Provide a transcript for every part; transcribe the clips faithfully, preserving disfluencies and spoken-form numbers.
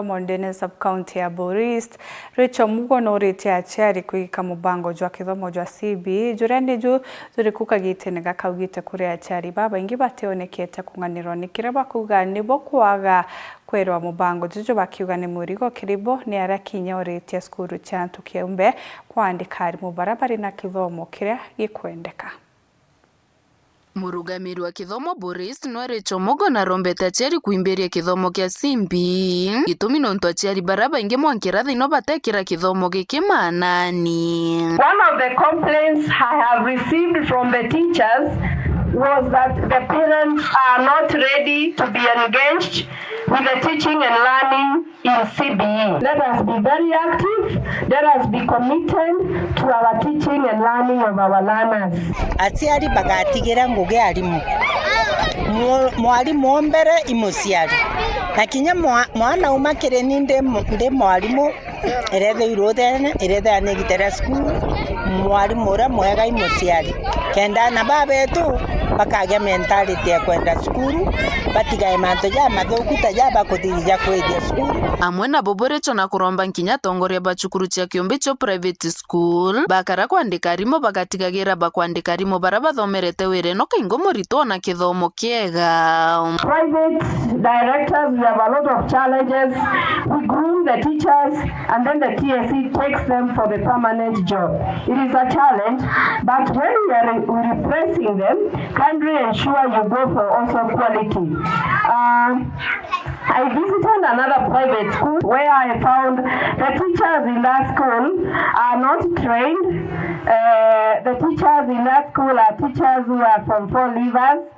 Mondene sub-county ya Buuri East, Rachel Mugo, nuritie aciari kwigika mubango jwa kithomo jwa C B E, juria niju juri ku kagitene gaka, augite kuri aciari babaingi bationekete kung'anirwa ni kiria bakuuga nibo kwaga kwerwa mubango juju, bakiuga ni murigo kiri bo, ni aria kinya uritie cukuru cia antu kiumbe kwandika arimu baria bari na kithomo kiria gikwendeka. Murugamiri wa kithomo Buuri East nwe Rachel Mugo narombete aciari kwimbiria kithomo kia C B E. Gitumi nontu aciari baria baingi mwa nkirathi no batekira kithomo giki maanani. One of the complaints I have received from the teachers was that the parents are not ready to be engaged with the teaching and learning in C B E. Let us be very active, let us be committed to our teaching and learning of our learners. Aciari bagatigira ngugi arimu. Mwa-, mwarimu o mbere i muciari. Na kinya mwa-, mwana auma kiri ni ndi mu-, ndi mwarimu, irethe iruthene, irethe anigitera cukuru, mwarimu uria mwega i muciari. Kenda aana babetu bakagia mentality ya kwenda cukuru, batigae mantu jamathuku ta ja bakuthithia kwithia cukuru. Amwe nabo Buuri East na kuromba nkinya atongoria ba cukuru cia kiumbi cio private school bakara kwandika arimu, bagatigagira bakwandika arimu baria bathomerete wira ino kaingi muritwa na kithomo kiega. Private directors, we have a lot of challenges. We groom the teachers, and then the T S C takes them for the permanent job. It is a challenge, but when we are re-, replacing them, kindly ensure you go for also quality. Um, I visited another private school where I found the teachers in that school are not trained. Uh, the teachers in that school are teachers who are from four leavers.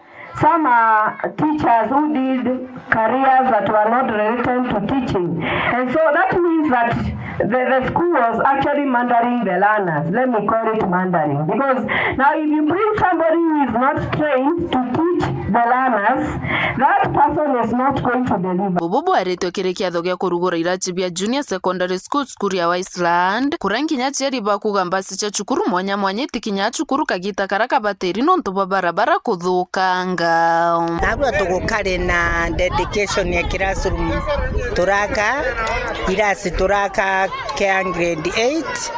Some are teachers who did careers that were not related to teaching. And so that means that the, the school was actually mandering the learners. Let me call it mandering. Because now if you bring somebody who is not trained to teach the learners, that person is not going to deliver. Bubu bwaritwe kiri kiatho gia kurugura irachi bia Junior Secondary School, cukuru ya Wiseland, kuria nkinya aciari bakuga mbasi cia cukuru mwanya mwanya itikinya cukuru kagita karia kabatiri nontu bwa barabara kuthukanga. Narua tugukari na dedication ya classroom turaka, irasi turaka kia grade eight,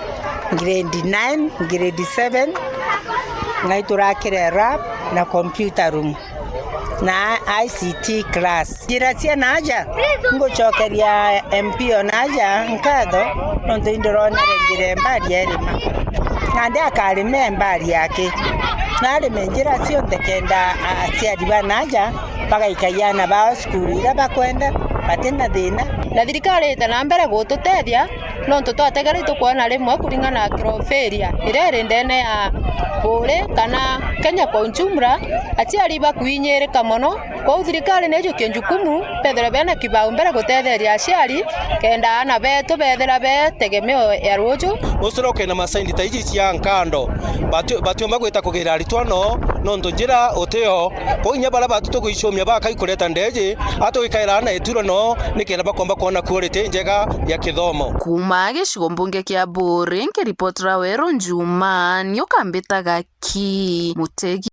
grade nine, grade seven, ngai turakire lab na computer room na I C T class. Njira cia naaja, ngucokeria M P o naaja nkatho, nontu indironere njira mbari ya irima. Nandi akarime mbari yake. Narime njira cionthe kenda aciari ba naaja bagaikagia aana bao cukuru iria bakwenda, batina thina. Na thirikari ite na mbere gututethia, nontu twategereire tukwona rimwe kuringana na criteria iria iri ndene ya Buuri kana Kenya kwa ujumla, aciari bakuinyirika mono. Kwou thirikari ni ijukie njukumu bethirwe bena kibaumbele gutetheria aciari, kenda aana betu bethira be tegemeo ya ruju. Ucura ukena masaindi ta iji cia nkando, bati-, batiumba gwita kugira aritwa no, nontu njira utio. Kwou inya baria batu tuguicumia bakai kureta ndeji, atugikaira aana ituro no, nikenda bakomba kwona quality njega ya kithomo. Kuuma gicigo mbunge kia Buuri, nkiripotera Weru Njuma, ni ukambitaga ki Mutegi.